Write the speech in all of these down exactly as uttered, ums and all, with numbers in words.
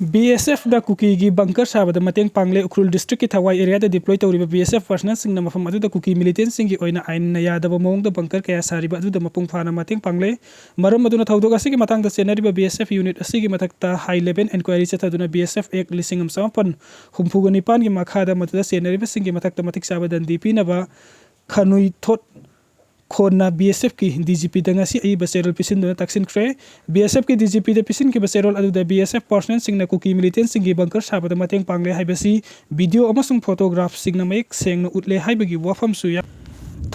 B ꯑꯦꯁ ꯑꯦꯐꯅ ꯀꯨꯀꯤꯒꯤ bunker ꯁꯥꯕꯗ ꯃꯇꯦꯡ ꯄꯥꯡꯂꯦ꯫ ꯎꯈ꯭ꯔꯨꯜ ꯗꯤꯁꯇ꯭ꯔꯤꯛꯀꯤ ꯊꯋꯥꯏ ꯑꯦꯔꯤꯌꯥꯗ ꯗꯤꯄ꯭ꯂꯣꯏ ꯇꯧꯔꯤꯕ ꯕꯤ ꯑꯦꯁ ꯑꯦꯐ ꯄꯔꯁꯅꯦꯜꯁꯤꯡꯅ ꯃꯐꯝ ꯑꯗꯨꯗ ꯀꯨꯀꯤ ꯃꯤꯂꯤꯇꯦꯟꯁꯤꯡꯒꯤ ꯑꯣꯏꯅ ꯑꯥꯏꯟꯅ ꯌꯥꯗꯕ ꯃꯑꯣꯡꯗ ꯕꯪꯀꯔ ꯀꯌꯥ ꯁꯥꯔꯤꯕ ꯑꯗꯨꯗ ꯃꯄꯨꯡ ꯐꯥꯅ ꯃꯇꯦꯡ ꯄꯥꯡꯂꯦ꯫ ꯃꯔꯝ ꯑꯗꯨꯅ ꯊꯧꯗꯣꯛ ꯑꯁꯤꯒꯤ ꯃꯇꯥꯡꯗ ꯆꯦꯟꯅꯔꯤꯕ ꯕꯤ ꯑꯦꯁ ꯑꯦꯐ ꯌꯨꯅꯤꯠ ꯑꯁꯤꯒꯤ ꯃꯊꯛꯇ ꯍꯥꯏ ꯂꯦꯚꯦꯜ ꯏꯟꯀ꯭ꯋꯥꯏꯔꯤ ꯆꯠꯊꯗꯨꯅ ꯕꯤ ꯑꯦꯁ ꯑꯦꯐ ꯑꯦꯛ ꯂꯤꯁꯤꯡ ꯑꯃ ꯆꯃꯥꯄꯟ ꯍꯨꯝꯐꯨꯒ ꯅꯤꯄꯥꯟꯒꯤ ꯃꯈꯥꯗ ꯃꯗꯨꯗ ꯆꯦꯟꯅꯔꯤꯕꯁꯤꯡꯒꯤ ꯃꯊꯛꯇ ꯃꯇꯤꯛ ꯆꯥꯕ ꯗꯟꯗꯤ ꯄꯤꯅꯕ ꯈꯅꯨꯏ ꯊꯣꯠ ꯈꯣꯟꯅ ꯕꯤ ꯑꯦꯁ ꯑꯦꯐꯀꯤ ꯗꯤ ꯖꯤ ꯄꯤꯗ ꯉꯁꯤ ꯑꯏꯕ ꯆꯦꯔꯣꯜ ꯄꯤꯁꯤꯟꯗꯨꯅ ꯇꯛꯁꯤꯟꯈ꯭ꯔꯦ꯫ ꯕꯤ ꯑꯦꯁ ꯑꯦꯐꯀꯤ ꯗꯤ ꯖꯤ ꯄꯤꯗ ꯄꯤꯁꯤꯟꯈꯤꯕ ꯆꯦꯔꯣꯜ ꯑꯗꯨꯗ ꯕꯤ ꯑꯦꯁ ꯑꯦꯐ ꯄꯔꯁꯅꯦꯜꯁꯤꯡꯅ ꯀꯨꯀꯤ ꯃꯤꯂꯤꯇꯦꯟꯁꯤꯡꯒꯤ ꯕꯪꯀꯔ ꯁꯥꯕꯗ ꯃꯇꯦꯡ ꯄꯥꯡꯂꯦ ꯍꯥꯏꯕꯁꯤ ꯚꯤꯗꯤꯑꯣ ꯑꯃꯁꯨꯡ ꯐꯣꯇꯣꯒ꯭ꯔꯥꯐꯁꯤꯡꯅ ꯃꯌꯦꯛ ꯁꯦꯡꯅ ꯎꯠꯂꯦ ꯍꯥꯏꯕꯒꯤ ꯋꯥꯐꯝꯁꯨ ꯌꯥꯎ-,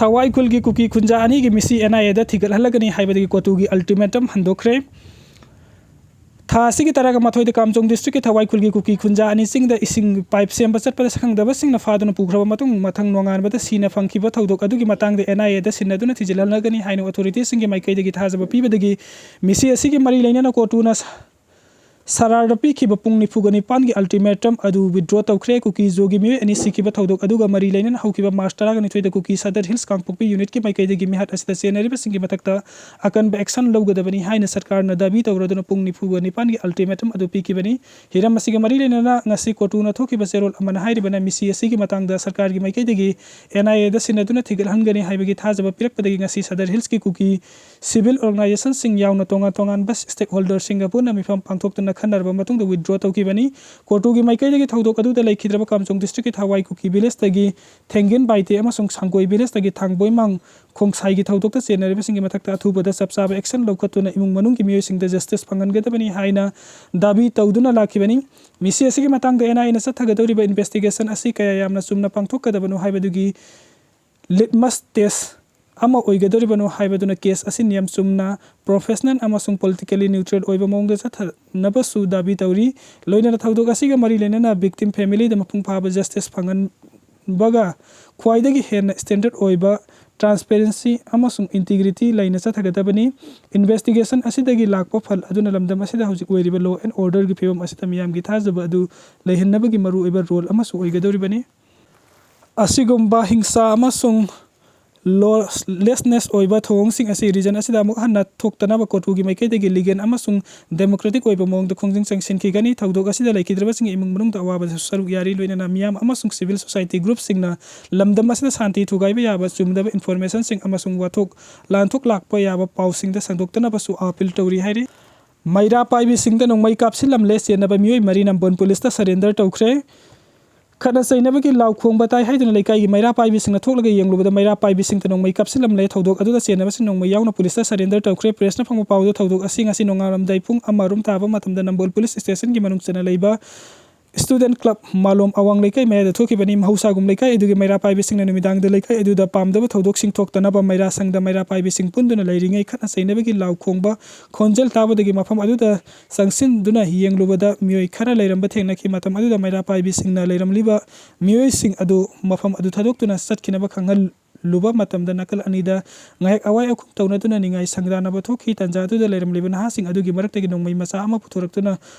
ꯊꯋꯥꯏ ꯈꯨꯜꯒꯤ ꯀꯨꯀꯤ ꯈꯨꯟꯖꯥ ꯑꯅꯤꯒꯤ ꯃꯤꯁꯤ ꯑꯦꯟ ꯑꯥꯏ ꯑꯦꯗ ꯊꯤꯒꯠꯍꯜꯂꯒꯅꯤ ꯍꯥꯏꯕꯗꯒꯤ ꯀꯣꯇꯨꯒꯤ ꯑꯜꯇꯤꯃꯦꯇꯝ ꯍꯟꯗꯣꯛꯈ꯭ꯔꯦ꯫ ꯊꯥ ꯑꯁꯤꯒꯤ ꯇꯔꯥꯒ ꯃꯥꯊꯣꯏꯗ ꯀꯥꯝꯖꯣꯡ ꯗꯤꯁꯇ꯭ꯔꯤꯛꯀꯤ ꯊꯋꯥꯏ ꯈꯨꯜꯒꯤ ꯀꯨꯀꯤ ꯈꯨꯟꯖꯥ ꯑꯅꯤ ꯆꯤꯡꯗ ꯏꯁꯤꯡ ꯄꯥꯏꯞ ꯁꯦꯝꯕ ꯆꯠꯄꯗ ꯁꯛꯈꯪꯗꯕꯁꯤꯡꯅ ꯐꯥꯗꯨꯅ ꯄꯨꯈ꯭ꯔꯕ ꯃꯇꯨꯡ, ꯃꯊꯪ ꯅꯣꯡꯉꯥꯟꯕꯗ ꯁꯤꯅ ꯐꯪꯈꯤꯕ ꯊꯧꯗꯣꯛ ꯑꯗꯨꯒꯤ ꯃꯇꯥꯡꯗ ꯑꯦꯟ ꯑꯥꯏ ꯑꯦꯗ ꯁꯤꯟꯅꯗꯨꯅ ꯊꯤꯖꯤꯜꯍꯜꯂꯒꯅꯤ ꯍꯥꯏꯅ ꯑꯣꯊꯣꯔꯤꯇꯤꯁꯤꯡꯒꯤ ꯃꯥꯏꯀꯩꯗꯒꯤ ꯊꯥꯖꯕ ꯄꯤꯕꯗꯒꯤ ꯃꯤꯁꯤ ꯑꯁꯤꯒꯤ ꯃꯔꯤ ꯂꯩꯅꯅ ꯀꯣꯇꯨꯅ ꯁ-, ꯁꯔꯥꯔꯗ ꯄꯤꯈꯤꯕ ꯄꯨꯡ ꯅꯤꯐꯨꯒ ꯅꯤꯄꯥꯟꯒꯤ ꯑꯜꯇꯤꯃꯦꯇꯝ ꯑꯗꯨ ꯋꯤꯗ꯭ꯔꯣ ꯇꯧꯈ꯭ꯔꯦ꯫ ꯀꯨꯀꯤ ꯖꯣꯒꯤ ꯃꯤꯑꯣꯏ ꯑꯅꯤ ꯁꯤꯈꯤꯕ ꯊꯧꯗꯣꯛ ꯑꯗꯨꯒ ꯃꯔꯤ ꯂꯩꯅꯅ ꯍꯧꯈꯤꯕ ꯃꯥꯔꯆ ꯇꯔꯥꯒ ꯅꯤꯊꯣꯏꯗ ꯀꯨꯀꯤ ꯁꯗꯔ ꯍꯤꯜꯁ ꯀꯥꯡꯄꯣꯛꯄꯤ ꯌꯨꯅꯤꯠꯀꯤ ꯃꯥꯏꯀꯩꯗꯒꯤ ꯃꯤꯍꯥꯠ ꯑꯁꯤꯗ ꯆꯦꯟꯅꯔꯤꯕꯁꯤꯡꯒꯤ ꯃꯊꯛꯇ ꯑꯀꯟꯕ ꯑꯦꯛꯁꯟ ꯂꯧꯒꯗꯕꯅꯤ ꯍꯥꯏꯅ ꯁꯔꯀꯥꯔꯅ ꯗꯥꯕꯤ ꯇꯧꯔꯗꯨꯅ ꯄꯨꯡ ꯅꯤꯐꯨꯒ ꯅꯤꯄꯥꯟꯒꯤ ꯑꯜꯇꯤꯃꯦꯇꯝ ꯑꯗꯨ ꯄꯤꯈꯤꯕꯅꯤ꯫ ꯍꯤꯔꯝ ꯑꯁꯤꯒ ꯃꯔꯤ ꯂꯩꯅꯅ ꯉꯁꯤ ꯀꯣꯇꯨꯅ ꯊꯣꯛꯈꯤꯕ ꯆꯦꯔꯣꯜ ꯑꯃꯅ ꯍꯥꯏꯔꯤꯕꯅ ꯃꯤꯁꯤ ꯑꯁꯤꯒꯤ ꯃꯇꯥꯡꯗ ꯁꯔꯀꯥꯔꯒꯤ ꯃꯥꯏꯀꯩꯗꯒꯤ ꯑꯦꯟ ꯑꯥꯏ ꯑꯦꯗ ꯁꯤꯟꯅꯗꯨꯅ ꯊꯤꯒꯠꯍꯟꯒꯅꯤ ꯍꯥꯏꯕꯒꯤ ꯊꯥꯖꯕ ꯄꯤꯔꯛꯄꯗꯒꯤ ꯉꯁꯤ ꯁꯗꯔ ꯍꯤꯜꯁꯀꯤ ꯀꯨꯀꯤ ꯁꯤꯚꯤꯜ ꯑꯣꯔꯒꯅꯥꯏꯖꯦꯁꯟꯁꯤꯡ ꯌꯥꯎꯅ ꯇꯣꯉꯥꯟ ꯇꯣꯉꯥꯟꯕ ꯁ꯭ꯇꯦꯛꯍꯣꯜꯗꯔꯁꯤꯡꯒ ꯄꯨꯟꯅ ꯃꯤꯐꯝ ꯄꯥꯡꯊꯣꯛꯇꯨꯅ ꯈꯟꯅꯔꯕ ꯃꯇꯨꯡꯗ ꯋꯤꯗ꯭ꯔꯣ ꯇꯧꯈꯤꯕꯅꯤ꯫ ꯀꯣꯇꯨꯒꯤ ꯃꯥꯏꯀꯩꯗꯒꯤ ꯊꯧꯗꯣꯛ ꯑꯗꯨꯗ ꯂꯩꯈꯤꯗ꯭ꯔꯕ ꯀꯥꯝꯖꯣꯡ ꯗꯤꯁꯇ꯭ꯔꯤꯛꯀꯤ ꯊꯋꯥꯏ ꯀꯨꯀꯤ ꯚꯤꯂꯦꯖꯇꯒꯤ ꯊꯦꯡꯒꯤꯟ ꯕꯥꯏꯇꯦ ꯑꯃꯁꯨꯡ ꯁꯥꯡꯒꯣꯏ ꯚꯤꯂꯦꯖꯇꯒꯤ ꯊꯥꯡꯕꯣꯏꯃꯥꯡ ꯈꯣꯡꯁꯥꯏꯒꯤ ꯊꯧꯗꯣꯛꯇ ꯆꯦꯟꯅꯔꯤꯕꯁꯤꯡꯒꯤ ꯃꯊꯛꯇ ꯑꯊꯨꯕꯗ ꯆꯞ ꯆꯥꯕ ꯑꯦꯛꯁꯟ ꯂꯧꯈꯠꯇꯨꯅ ꯏꯃꯨꯡ ꯃꯅꯨꯡꯒꯤ ꯃꯤꯑꯣꯏꯁꯤꯡꯗ ꯖꯁꯇꯤꯁ ꯐꯪꯍꯟꯒꯗꯕꯅꯤ ꯍꯥꯏꯅ ꯗꯥꯕꯤ ꯇꯧꯗꯨꯅ ꯂꯥꯛꯈꯤꯕꯅꯤ꯫ ꯃꯤꯁꯤ ꯑꯁꯤꯒꯤ ꯃꯇꯥꯡꯗ ꯑꯦꯟ ꯑꯥꯏ ꯑꯦꯅ ꯆꯠꯊꯒꯗꯧꯔꯤꯕ ꯏꯟꯚꯦꯁꯇꯤꯒꯦꯁꯟ ꯑꯁꯤ ꯀꯌꯥ ꯌꯥꯝꯅ ꯆꯨꯝꯅ ꯄꯥꯡꯊꯣꯛꯀꯗꯕꯅꯣ ꯍꯥꯏꯕꯗꯨꯒꯤ ꯂꯤꯠꯃꯁ ꯇꯦꯁ ꯑꯃ ꯑꯣꯏꯒꯗꯧꯔꯤꯕꯅꯣ ꯍꯥꯏꯕꯗꯨꯅ ꯀꯦꯁ ꯑꯁꯤ ꯅꯤꯌꯝ ꯆꯨꯝꯅ, ꯄ꯭ꯔꯣꯐꯦꯁꯅꯦꯜ ꯑꯃꯁꯨꯡ ꯄꯣꯂꯤꯇꯤꯀꯦꯂꯤ ꯅ꯭ꯌꯨꯇ꯭ꯔꯦꯜ ꯑꯣꯏꯕ ꯃꯑꯣꯡꯗ ꯆꯠꯊꯅꯕꯁꯨ ꯗꯥꯕꯤ ꯇꯧꯔꯤ꯫ ꯂꯣꯏꯅꯅ ꯊꯧꯗꯣꯛ ꯑꯁꯤꯒ ꯃꯔꯤ ꯂꯩꯅꯅ ꯚꯤꯛꯇꯤꯝ ꯐꯦꯃꯤꯂꯤꯗ ꯃꯄꯨꯡ ꯐꯥꯕ ꯖꯁꯇꯤꯁ ꯐꯪꯍꯟꯕꯒ ꯈ꯭ꯋꯥꯏꯗꯒꯤ ꯍꯦꯟꯅ ꯁ꯭ꯇꯦꯟꯗꯔꯗ ꯑꯣꯏꯕ ꯇ꯭ꯔꯥꯟꯁꯄꯦꯔꯦꯟꯁꯤ ꯑꯃꯁꯨꯡ ꯏꯟꯇꯤꯒ꯭ꯔꯤꯇꯤ ꯂꯩꯅ ꯆꯠꯊꯒꯗꯕꯅꯤ꯫ ꯏꯟꯚꯦꯁꯇꯤꯒꯦꯁꯟ ꯑꯁꯤꯗꯒꯤ ꯂꯥꯛꯄ ꯐꯜ ꯑꯗꯨꯅ ꯂꯝꯗꯝ ꯑꯁꯤꯗ ꯍꯧꯖꯤꯛ ꯑꯣꯏꯔꯤꯕ ꯂꯣ ꯑꯦꯟ ꯑꯣꯔꯗꯔꯒꯤ ꯐꯤꯕꯝ ꯑꯁꯤꯗ ꯃꯤꯌꯥꯝꯒꯤ ꯊꯥꯖꯕ ꯑꯗꯨ ꯂꯩꯍꯟꯅꯕꯒꯤ ꯃꯔꯨꯑꯣꯏꯕ ꯔꯣꯜ ꯑꯃꯁꯨ ꯑꯣꯏꯒꯗꯧꯔꯤꯕꯅꯤ꯫ ꯑꯁꯤꯒꯨꯝꯕ ꯍꯤꯡꯁꯥ ꯑꯃꯁꯨꯡ lawlessness ꯑꯣꯏꯕ ꯊꯧꯑꯣꯡꯁꯤꯡ ꯑꯁꯤ ꯔꯤꯖꯟ ꯑꯁꯤꯗ ꯑꯃꯨꯛ ꯍꯟꯅ ꯊꯣꯛꯇꯅꯕ ꯀꯣꯔꯐꯨꯒꯤ ꯃꯥꯏꯀꯩꯗꯒꯤ ꯂꯤꯒꯦꯜ ꯑꯃꯁꯨꯡ ꯗꯦꯃꯣꯀ꯭ꯔꯦꯇꯤꯛ ꯑꯣꯏꯕ ꯃꯑꯣꯡꯗ ꯈꯣꯡꯖꯪ ꯆꯪꯁꯤꯟꯈꯤꯒꯅꯤ꯫ ꯊꯧꯗꯣꯛ ꯑꯁꯤꯗ ꯂꯩꯈꯤꯗ꯭ꯔꯕꯁꯤꯡꯒꯤ ꯏꯃꯨꯡ ꯃꯅꯨꯡꯗ ꯑꯋꯥꯕꯗꯁꯨ ꯁꯔꯨꯛ ꯌꯥꯔꯤ, ꯂꯣꯏꯅꯅ ꯃꯤꯌꯥꯝ ꯑꯃꯁꯨꯡ ꯁꯤꯚꯤꯜ ꯁꯣꯁꯥꯏꯇꯤ ꯒ꯭ꯔꯨꯞꯁꯤꯡꯅ ꯂꯝꯗꯝ ꯑꯁꯤꯗ ꯁꯥꯟꯇꯤ ꯊꯨꯒꯥꯏꯕ ꯌꯥꯕ ꯆꯨꯝꯗꯕ ꯏꯟꯐꯣꯔꯃꯦꯁꯟꯁꯤꯡ ꯑꯃꯁꯨꯡ ꯋꯥꯊꯣꯛ ꯂꯥꯟꯊꯣꯛ ꯂꯥꯛꯄ ꯌꯥꯕ ꯄꯥꯎꯁꯤꯡꯗ ꯁꯟꯗꯣꯛꯇꯅꯕꯁꯨ ꯑꯥꯄꯤꯜ ꯇꯧꯔꯤ ꯍꯥꯏꯔꯤ꯫ ꯃꯩꯔꯥ ꯄꯥꯏꯕꯤꯁꯤꯡꯗ ꯅꯣꯡꯃꯩ ꯀꯥꯞꯁꯤꯜꯂꯝꯂꯦ꯫ ꯆꯦꯟꯅꯕ ꯃꯤꯑꯣꯏ ꯃꯔꯤ ꯅꯝꯕꯣꯜ ꯄꯨꯂꯤꯁꯇ ꯁꯔꯦꯟꯗꯔ ꯇꯧꯈ꯭ꯔꯦ꯫ ꯈꯠꯅ ꯆꯩꯅꯕꯒꯤ ꯂꯥꯎ ꯈꯣꯡꯕ ꯇꯥꯏ ꯍꯥꯏꯗꯨꯅ ꯂꯩꯀꯥꯏꯒꯤ ꯃꯩꯔꯥ ꯄꯥꯏꯕꯤꯁꯤꯡꯅ ꯊꯣꯛꯂꯒ ꯌꯦꯡꯂꯨꯕꯗ, ꯃꯩꯔꯥ ꯄꯥꯏꯕꯤꯁꯤꯡꯗ ꯅꯣꯡꯃꯩ ꯀꯥꯞꯁꯤꯜꯂꯝꯂꯦ꯫ ꯊꯧꯗꯣꯛ ꯑꯗꯨꯗ ꯆꯦꯟꯅꯕꯁꯤꯡ ꯅꯣꯡꯃꯩ ꯌꯥꯎꯅ ꯄꯨꯂꯤꯁꯇ ꯁꯔꯦꯟꯗꯔ ꯇꯧꯈ꯭ꯔꯦ꯫ ꯄ꯭ꯔꯦꯁꯅ ꯐꯪꯕ ꯄꯥꯎꯗ ꯊꯧꯗꯣꯛ ꯑꯁꯤ ꯉꯁꯤ ꯅꯣꯡꯉꯥꯜꯂꯝꯗꯥꯏ ꯄꯨꯡ ꯑꯃ ꯔꯣꯝ ꯇꯥꯕ ꯃꯇꯝꯗ ꯅꯝꯕꯣꯜ ꯄꯨꯂꯤꯁ ꯁ꯭ꯇꯦꯁꯟꯒꯤ ꯃꯅꯨꯡ ꯆꯟꯅ ꯂꯩꯕ ꯁ꯭ꯇꯨꯗꯦꯟꯠ ꯀ꯭ꯂꯕ ꯃꯥꯂꯣꯝ ꯑꯋꯥꯡ ꯂꯩꯀꯥꯏ ꯃꯌꯥꯗ ꯊꯣꯛꯈꯤꯕꯅꯤ꯫ ꯃꯍꯧꯁꯥꯒꯨꯝ ꯂꯩꯀꯥꯏ ꯑꯗꯨꯒꯤ ꯃꯩꯔꯥ ꯄꯥꯏꯕꯤꯁꯤꯡꯅ ꯅꯨꯃꯤꯗꯥꯡꯗ ꯂꯩꯀꯥꯏ ꯑꯗꯨꯗ ꯄꯥꯝꯗꯕ ꯊꯧꯗꯣꯛꯁꯤꯡ ꯊꯣꯛꯇꯅꯕ ꯃꯩꯔꯥ ꯁꯪꯗ ꯃꯩꯔꯥ ꯄꯥꯏꯕꯤꯁꯤꯡ ꯄꯨꯟꯗꯨꯅ ꯂꯩꯔꯤꯉꯩ ꯈꯠꯅ ꯆꯩꯅꯕꯒꯤ ꯂꯥꯎ ꯈꯣꯡꯕ ꯈꯣꯟꯖꯦꯜ ꯇꯥꯕꯗꯒꯤ ꯃꯐꯝ ꯑꯗꯨꯗ ꯆꯪꯁꯤꯟꯗꯨꯅ ꯌꯦꯡꯂꯨꯕꯗ ꯃꯤꯑꯣꯏ ꯈꯔ ꯂꯩꯔꯝꯕ ꯊꯦꯡꯅꯈꯤ꯫ ꯃꯇꯝ ꯑꯗꯨꯗ ꯃꯩꯔꯥ ꯄꯥꯏꯕꯤꯁꯤꯡꯅ ꯂꯩꯔꯝꯂꯤꯕ ꯃꯤꯑꯣꯏꯁꯤꯡ ꯑꯗꯨ ꯃꯐꯝ ꯑꯗꯨ ꯊꯥꯗꯣꯛꯇꯨꯅ ꯆꯠꯈꯤꯅꯕ ꯈꯪꯍꯜꯂꯨꯕ ꯃꯇꯝꯗ ꯅꯥꯀꯜ ꯑꯅꯤꯗ ꯉꯥꯏꯍꯥꯛ ꯑꯋꯥꯏ ꯑꯈꯨꯝ ꯇꯧꯅꯗꯨꯅ ꯅꯤꯡꯉꯥꯏ ꯁꯪꯗꯥꯅꯕ ꯊꯣꯛꯈꯤ꯫ ꯇꯥꯟꯖꯥ ꯑꯗꯨꯗ ꯂꯩꯔꯝꯂꯤꯕ ꯅꯍꯥꯁꯤꯡ ꯑꯗꯨꯒꯤ ꯃꯔꯛꯇꯒꯤ ꯅꯣꯡꯃꯩ ꯃꯆꯥ ꯑꯃ ꯄꯨꯊꯣꯔꯛꯇꯨꯅ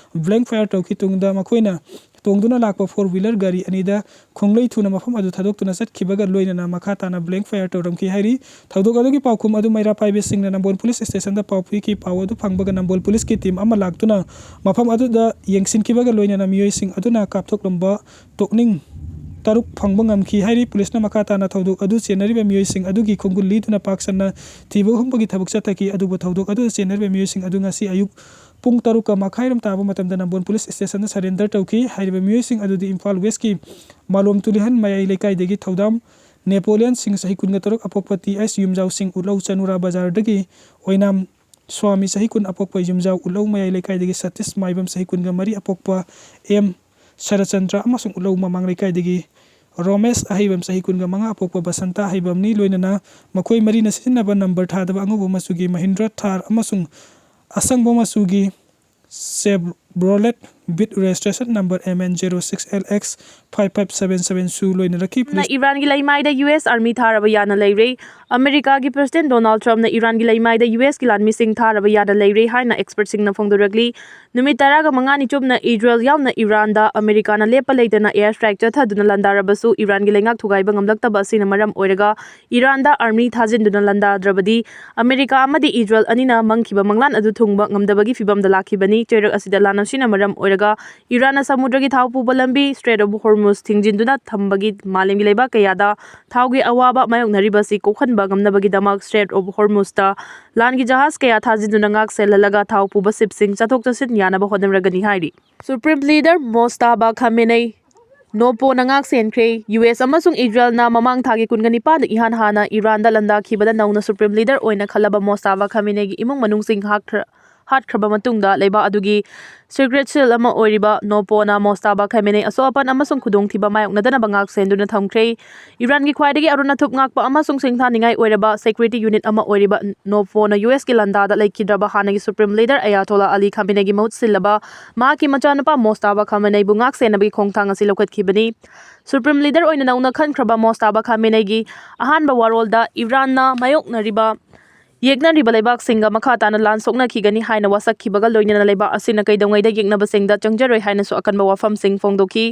ꯕ꯭ꯂꯦꯡ ꯐꯥꯌꯔ ꯇꯧꯈꯤ꯫ ꯇꯨꯡꯗ ꯃꯈꯣꯏꯅ ꯇꯣꯡꯗꯨꯅ ꯂꯥꯛꯄ ꯐꯣꯔ ꯋꯤꯂꯔ ꯒꯥꯔꯤ ꯑꯅꯤꯗ ꯈꯣꯡꯂꯩ ꯊꯨꯅ ꯃꯐꯝ ꯑꯗꯨ ꯊꯥꯗꯣꯛꯇꯨꯅ ꯆꯠꯈꯤꯕꯒ ꯂꯣꯏꯅꯅ ꯃꯈꯥ ꯇꯥꯅ ꯕ꯭ꯂꯦꯡ ꯐꯥꯌꯔ ꯇꯧꯔꯝꯈꯤ ꯍꯥꯏꯔꯤ꯫ ꯊꯧꯗꯣꯛ ꯑꯗꯨꯒꯤ ꯄꯥꯎꯈꯨꯝ ꯑꯗꯨ ꯃꯩꯔꯥ ꯄꯥꯏꯕꯤꯁꯤꯡꯅ ꯅꯝꯕꯣꯜ ꯄꯨꯂꯤꯁ ꯁ꯭ꯇꯦꯁꯟꯗ ꯄꯥꯎ ꯄꯤꯈꯤ꯫ ꯄꯥꯎ ꯑꯗꯨ ꯐꯪꯕꯒ ꯅꯝꯕꯣꯜ ꯄꯨꯂꯤꯁꯀꯤ ꯇꯤꯝ ꯑꯃ ꯂꯥꯛꯇꯨꯅ ꯃꯐꯝ ꯑꯗꯨꯗ ꯌꯦꯡꯁꯤꯟꯈꯤꯕꯒ ꯂꯣꯏꯅꯅ ꯃꯤꯑꯣꯏꯁꯤꯡ ꯑꯗꯨꯅ ꯀꯥꯞꯊꯣꯛꯂꯝꯕ ꯇꯣꯛꯅꯤꯡ ꯇꯔꯨꯛ ꯐꯪꯕ ꯉꯝꯈꯤ ꯍꯥꯏꯔꯤ꯫ ꯄꯨꯂꯤꯁꯅ ꯃꯈꯥ ꯇꯥꯅ ꯊꯧꯗꯣꯛ ꯑꯗꯨ ꯆꯦꯟꯅꯔꯤꯕ ꯃꯤꯑꯣꯏꯁꯤꯡ ꯑꯗꯨꯒꯤ ꯈꯣꯡꯒꯨꯜ ꯂꯤꯗꯨꯅ ꯄꯥꯛ ꯁꯟꯅ ꯊꯤꯕ ꯍꯨꯝꯕꯒꯤ ꯊꯕꯛ ꯆꯠꯊꯈꯤ꯫ ꯑꯗꯨꯕꯨ ꯊꯧꯗꯣꯛ ꯑꯗꯨꯗ ꯆꯦꯟꯅꯔꯤꯕ ꯃꯤꯑꯣꯏꯁꯤꯡ ꯑꯗꯨ ꯉꯁꯤ ꯑꯌꯨꯛ ꯄꯨꯡ ꯇꯔꯨꯛꯀ ꯃꯈꯥꯏꯔꯣꯝ ꯇꯥꯕ ꯃꯇꯝꯗ ꯅꯝꯕꯣꯜ ꯄꯨꯂꯤꯁ ꯁ꯭ꯇꯦꯁꯟꯗ ꯁꯔꯦꯟꯗꯔ ꯇꯧꯈꯤ꯫ ꯍꯥꯏꯔꯤꯕ ꯃꯤꯑꯣꯏꯁꯤꯡ ꯑꯗꯨꯗꯤ ꯏꯝꯐꯥꯜ ꯋꯦꯁꯀꯤ ꯃꯥꯂꯣꯝ ꯇꯨꯂꯤꯍꯟ ꯃꯌꯥꯏ ꯂꯩꯀꯥꯏꯗꯒꯤ ꯊꯧꯗꯥꯝ ꯅꯦꯄꯣꯂꯤꯌꯟ ꯁꯤꯡ, ꯆꯍꯤ ꯀꯨꯟꯒ ꯇꯔꯨꯛ, ꯑꯄꯣꯛꯄ ꯇꯤ ꯑꯦꯁ ꯌꯨꯝꯖꯥꯎ ꯁꯤꯡ, ꯎꯠꯂꯧ ꯆꯅꯨꯔꯥ ꯕꯖꯥꯔꯗꯒꯤ ꯑꯣꯏꯅꯥꯝ ꯁ꯭ꯋꯥꯃꯤ, ꯆꯍꯤ ꯀꯨꯟ, ꯑꯄꯣꯛꯄ ꯌꯨꯝꯖꯥꯎ ꯎꯠꯂꯧ ꯃꯌꯥꯏ ꯂꯩꯀꯥꯏꯗꯒꯤ ꯁꯇꯤꯁ ꯃꯥꯏꯕꯝ, ꯆꯍꯤ ꯀꯨꯟꯒ ꯃꯔꯤ, ꯑꯄꯣꯛꯄ ꯑꯦꯝ ꯁꯔꯆꯟꯗ꯭ꯔ ꯑꯃꯁꯨꯡ ꯎꯠꯂꯧ ꯃꯃꯥꯡ ꯂꯩꯀꯥꯏꯗꯒꯤ ꯔꯣꯃꯦꯁ ꯑꯍꯩꯕꯝ, ꯆꯍꯤ ꯀꯨꯟꯒ ꯃꯉꯥ, ꯑꯄꯣꯛꯄ ꯕꯁꯟꯇ ꯑꯍꯩꯕꯝꯅꯤ꯫ ꯂꯣꯏꯅꯅ ꯃꯈꯣꯏ ꯃꯔꯤꯅ ꯁꯤꯖꯤꯟꯅꯕ ꯅꯝꯕꯔ ꯊꯥꯗꯕ ꯑꯉꯧꯕ ꯃꯆꯨꯒꯤ ꯃꯍꯤꯟꯗ꯭ꯔ ꯊꯥꯔ ꯑꯃꯁꯨꯡ ꯑꯁꯪꯕ ꯃꯆꯨꯒꯤ ꯁꯦꯞ Brolet with registration number M N zero six L X five five seven seven ꯁꯨ ꯂꯣꯏꯅꯔꯛꯈꯤ꯫ ꯅ ꯏꯔꯥꯟꯒꯤ ꯂꯩꯃꯥꯏꯗ ꯌꯨ ꯑꯦꯁ ꯑꯥꯔꯃꯤ ꯊꯥꯔꯕ ꯌꯥꯅ ꯂꯩꯔꯦ꯫ ꯑꯃꯦꯔꯤꯀꯥꯒꯤ ꯄ꯭ꯔꯁꯤꯗꯦꯟ ꯗꯣꯅꯥꯜꯗ ꯇ꯭ꯔꯝꯞꯅ ꯏꯔꯥꯟꯒꯤ ꯂꯩꯃꯥꯏꯗ ꯌꯨ ꯑꯦꯁꯀꯤ ꯂꯥꯟꯃꯤꯁꯤꯡ ꯊꯥꯔꯕ ꯌꯥꯅ ꯂꯩꯔꯦ ꯍꯥꯏꯅ ꯑꯦꯛꯁꯄꯔꯠꯁꯤꯡꯅ ꯐꯣꯡꯗꯣꯔꯛꯂꯤ꯫ ꯅꯨꯃꯤꯠ ꯇꯔꯥꯒ ꯃꯉꯥꯅꯤ ꯆꯨꯞꯅ ꯏꯖꯔꯦꯜ ꯌꯥꯎꯅ ꯏꯔꯥꯟꯗ ꯑꯃꯦꯔꯤꯀꯥꯅ ꯂꯦꯞꯄ ꯂꯩꯇꯅ ꯑꯦꯌꯔ ꯁ꯭ꯇ꯭ꯔꯥꯏꯛ ꯆꯠꯊꯗꯨꯅ ꯂꯥꯟꯗꯥꯔꯕꯁꯨ ꯏꯔꯥꯟꯒꯤ ꯂꯩꯉꯥꯛ ꯊꯨꯒꯥꯏꯕ ꯉꯝꯂꯛꯇꯕ ꯑꯁꯤꯅ ꯃꯔꯝ ꯑꯣꯏꯔꯒ ꯏꯔꯥꯟꯗ ꯑꯥꯔꯃꯤ ꯊꯥꯖꯤꯟꯗꯨꯅ ꯂꯥꯟꯗꯥꯗ꯭ꯔꯕꯗꯤ ꯑꯃꯦꯔꯤꯀꯥ ꯑꯃꯗꯤ ꯏꯖꯔꯦꯜ ꯑꯅꯤꯅ ꯃꯪꯈꯤꯕ ꯃꯪꯂꯥꯟ ꯑꯗꯨ ꯊꯨꯡꯕ ꯉꯝꯗꯕꯒꯤ ꯐꯤꯚꯝꯗ ꯂꯥꯛꯈꯤꯕꯅꯤ꯫ ꯆꯩꯔꯛ ꯑꯁꯤꯗ ꯂꯥꯟ ꯑꯁꯤꯅ ꯃꯔꯝ ꯑꯣꯏꯔꯒ ꯏꯔꯥꯟꯅ ꯁꯃꯨꯗ꯭ꯔꯒꯤ ꯊꯥꯎ ꯄꯨꯕ ꯂꯝꯕꯤ ꯁ꯭ꯇ꯭ꯔꯦꯠ ꯑꯣꯐ ꯍꯣꯔꯃꯨꯖ ꯊꯤꯡꯖꯤꯟꯗꯨꯅ ꯊꯝꯕꯒꯤ ꯃꯥꯂꯦꯝꯒꯤ ꯂꯩꯕꯥꯛ ꯀꯌꯥꯗ ꯊꯥꯎꯒꯤ ꯑꯋꯥꯕ ꯃꯥꯌꯣꯛꯅꯔꯤꯕ ꯑꯁꯤ ꯀꯣꯛꯍꯟꯕ ꯉꯝꯅꯕꯒꯤꯗꯃꯛ ꯁ꯭ꯇ꯭ꯔꯦꯠ ꯑꯣꯐ ꯍꯣꯔꯃꯨꯖꯇ ꯂꯥꯟꯒꯤ ꯖꯍꯥꯖ ꯀꯌꯥ ꯊꯥꯖꯤꯟꯗꯨꯅ ꯉꯥꯛ ꯁꯦꯜꯍꯜꯂꯒ ꯊꯥꯎ ꯄꯨꯕ ꯁꯤꯞꯁꯤꯡ ꯆꯠꯊꯣꯛ ꯆꯠꯁꯤꯟ ꯌꯥꯅꯕ ꯍꯣꯠꯅꯔꯒꯅꯤ ꯍꯥꯏꯔꯤ꯫ ꯁꯨꯄ꯭ꯔꯤꯝ ꯂꯤꯗꯔ ꯃꯣꯁꯇꯥꯕꯥ ꯈꯥꯃꯦꯅꯩ ꯅꯣꯄꯣꯅ ꯉꯥꯛ ꯁꯦꯟꯈ꯭ꯔꯦ꯫ ꯌꯨ ꯑꯦꯁ ꯑꯃꯁꯨꯡ ꯏꯖꯔꯦꯜꯅ ꯃꯃꯥꯡ ꯊꯥꯒꯤ ꯀꯨꯟꯒ ꯅꯤꯄꯥꯟꯗ ꯏꯍꯥꯟ ꯍꯥꯟꯅ ꯏꯔꯥꯟꯗ ꯂꯥꯟꯗꯥꯈꯤꯕꯗ ꯅꯧꯅ ꯁꯨꯄ꯭ꯔꯤꯝ ꯂꯤꯗꯔ ꯑꯣꯏꯅ ꯈꯜꯂꯕ ꯃꯣꯁꯇꯥꯕꯥ ꯈꯥꯃꯦꯅꯩꯒꯤ ꯏꯃꯨꯡ ꯃꯅꯨꯡꯁꯤꯡ ꯍꯥꯠꯈ꯭ꯔ-, ꯍꯥꯠꯈ꯭ꯔꯕ ꯃꯇꯨꯡꯗ ꯂꯩꯕꯥꯛ ꯑꯗꯨꯒꯤ ꯁꯤꯀ꯭ꯔꯦꯠ ꯁꯦꯜ ꯑꯃ ꯑꯣꯏꯔꯤꯕ ꯅꯣꯄꯣꯅ ꯃꯣꯁꯇꯥꯕꯥ ꯈꯥꯃꯦꯅꯩ ꯑꯁꯣꯛ ꯑꯄꯟ ꯑꯃꯁꯨꯡ ꯈꯨꯗꯣꯡꯊꯤꯕ ꯃꯥꯌꯣꯛꯅꯗꯅꯕ ꯉꯥꯛ ꯁꯦꯟꯗꯨꯅ ꯊꯝꯈ꯭ꯔꯦ꯫ ꯏꯔꯥꯟꯒꯤ ꯈ꯭ꯋꯥꯏꯗꯒꯤ ꯑꯔꯣꯟ ꯑꯊꯨꯞ ꯉꯥꯛꯄ ꯑꯃꯁꯨꯡ ꯁꯤꯡꯊꯥꯅꯤꯡꯉꯥꯏ ꯑꯣꯏꯔꯕ ꯁꯦꯀ꯭ꯌꯨꯔꯤꯇꯤ ꯌꯨꯅꯤꯠ ꯑꯃ ꯑꯣꯏꯔꯤꯕ ꯅꯣꯄꯣꯅ ꯌꯨ ꯑꯦꯁꯀꯤ ꯂꯥꯟꯗꯥꯗ ꯂꯩꯈꯤꯗ꯭ꯔꯕ ꯍꯥꯟꯅꯒꯤ ꯁꯨꯄ꯭ꯔꯤꯝ ꯂꯤꯗꯔ ꯑꯌꯥꯇꯣꯂꯥ ꯑꯂꯤ ꯈꯥꯃꯦꯅꯩꯒꯤ ꯃꯍꯨꯠ ꯁꯤꯜꯂꯕ ꯃꯍꯥꯛꯀꯤ ꯃꯆꯥꯅꯨꯄꯥ ꯃꯣꯁꯇꯥꯕꯥ ꯈꯥꯃꯦꯅꯩꯕꯨ ꯉꯥꯛ ꯁꯦꯟꯅꯕꯒꯤ ꯈꯣꯡꯊꯥꯡ ꯑꯁꯤ ꯂꯧꯈꯠꯈꯤꯕꯅꯤ꯫ ꯁꯨꯄ꯭ꯔꯤꯝ ꯂꯤꯗꯔ ꯑꯣꯏꯅ ꯅꯧꯅ ꯈꯟꯈ꯭ꯔꯕ ꯃꯣꯁꯇꯥꯕꯥ ꯈꯥꯃꯦꯅꯩꯒꯤ ꯑꯍꯥꯟꯕ ꯋꯥꯔꯣꯜꯗ ꯏꯔꯥꯟꯅ ꯃꯥꯌꯣꯛꯅꯔꯤꯕ ꯌꯦꯛꯅꯔꯤꯕ ꯂꯩꯕꯥꯛꯁꯤꯡꯒ ꯃꯈꯥ ꯇꯥꯅ ꯂꯥꯟ ꯁꯣꯛꯅꯈꯤꯒꯅꯤ ꯍꯥꯏꯅ ꯋꯥꯁꯛꯈꯤꯕꯒ ꯂꯣꯏꯅꯅ ꯂꯩꯕꯥꯛ ꯑꯁꯤꯅ ꯀꯩꯗꯧꯉꯩꯗ ꯌꯦꯛꯅꯕꯁꯤꯡꯗ ꯆꯪꯖꯔꯣꯏ ꯍꯥꯏꯅꯁꯨ ꯑꯀꯟꯕ ꯋꯥꯐꯝꯁꯤꯡ ꯐꯣꯡꯗꯣꯛꯈꯤ꯫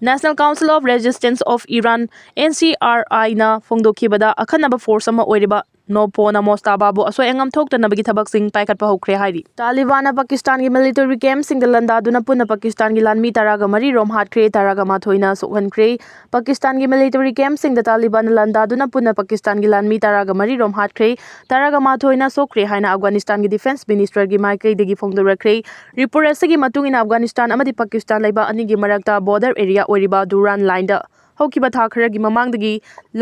National Council of Resistance of Iran, N C R I ꯅ ꯐꯣꯡꯗꯣꯛꯈꯤꯕꯗ ꯑꯈꯟꯅꯕ ꯐꯣꯔꯁ ꯑꯃ ꯑꯣꯏꯔꯤꯕ ꯅꯣꯄꯣꯅ ꯃꯣꯁꯇꯥꯕꯥꯕꯨ ꯑꯁꯣꯏ ꯑꯉꯥꯝ ꯊꯣꯛꯇꯅꯕꯒꯤ ꯊꯕꯛꯁꯤꯡ ꯄꯥꯏꯈꯠꯄ ꯍꯧꯈ꯭ꯔꯦ ꯍꯥꯏꯔꯤ꯫ ꯇꯥꯂꯤꯕꯥꯟꯅ ꯄꯥꯀꯤꯁꯇꯥꯟꯒꯤ ꯃꯤꯂꯤꯇꯔꯤ ꯀꯦꯝꯞꯁꯤꯡꯗ ꯂꯥꯟꯗꯥꯗꯨꯅ ꯄꯨꯟꯅ ꯄꯥꯀꯤꯁꯇꯥꯟꯒꯤ ꯂꯥꯟꯃꯤ ꯇꯔꯥꯒ ꯃꯔꯤ ꯔꯣꯝ ꯍꯥꯠꯈ꯭ꯔꯦ, ꯇꯔꯥꯒ ꯃꯥꯊꯣꯏꯅ ꯁꯣꯛꯍꯟꯈ꯭ꯔꯦ꯫ ꯄꯥꯀꯤꯁꯇꯥꯟꯒꯤ ꯃꯤꯂꯤꯇꯔꯤ ꯀꯦꯝꯞꯁꯤꯡꯗ ꯇꯥꯂꯤꯕꯥꯟꯅ ꯂꯥꯟꯗꯥꯗꯨꯅ ꯄꯨꯟꯅ ꯄꯥꯀꯤꯁꯇꯥꯟꯒꯤ ꯂꯥꯟꯃꯤ ꯇꯔꯥꯒ ꯃꯔꯤ ꯔꯣꯝ ꯍꯥꯠꯈ꯭ꯔꯦ, ꯇꯔꯥꯒ ꯃꯥꯊꯣꯏꯅ ꯁꯣꯛꯈ꯭ꯔꯦ ꯍꯥꯏꯅ ꯑꯐꯒꯥꯅꯤꯁꯇꯥꯟꯒꯤ ꯗꯤꯐꯦꯟꯁ ꯃꯤꯅꯤꯁꯇꯔꯒꯤ ꯃꯥꯏꯀꯩꯗꯒꯤ ꯐꯣꯡꯗꯣꯔꯛꯈ꯭ꯔꯦ꯫ ꯔꯤꯄꯣꯔꯠ ꯑꯁꯤꯒꯤ ꯃꯇꯨꯡ ꯏꯟꯅ ꯑꯐꯒꯥꯅꯤꯁꯇꯥꯟ ꯑꯃꯗꯤ ꯄꯥꯀꯤꯁꯇꯥꯟ ꯂꯩꯕꯥꯛ ꯑꯅꯤꯒꯤ ꯃꯔꯛꯇ ꯕꯣꯔꯗꯔ ꯑꯦꯔꯤꯌꯥ ꯑꯣꯏꯔꯤꯕ ꯗꯨꯔꯥꯟ ꯂꯥꯏꯟꯗ ꯍꯧꯈꯤꯕ ꯊꯥ ꯈꯔꯒꯤ ꯃꯃꯥꯡꯗꯒꯤ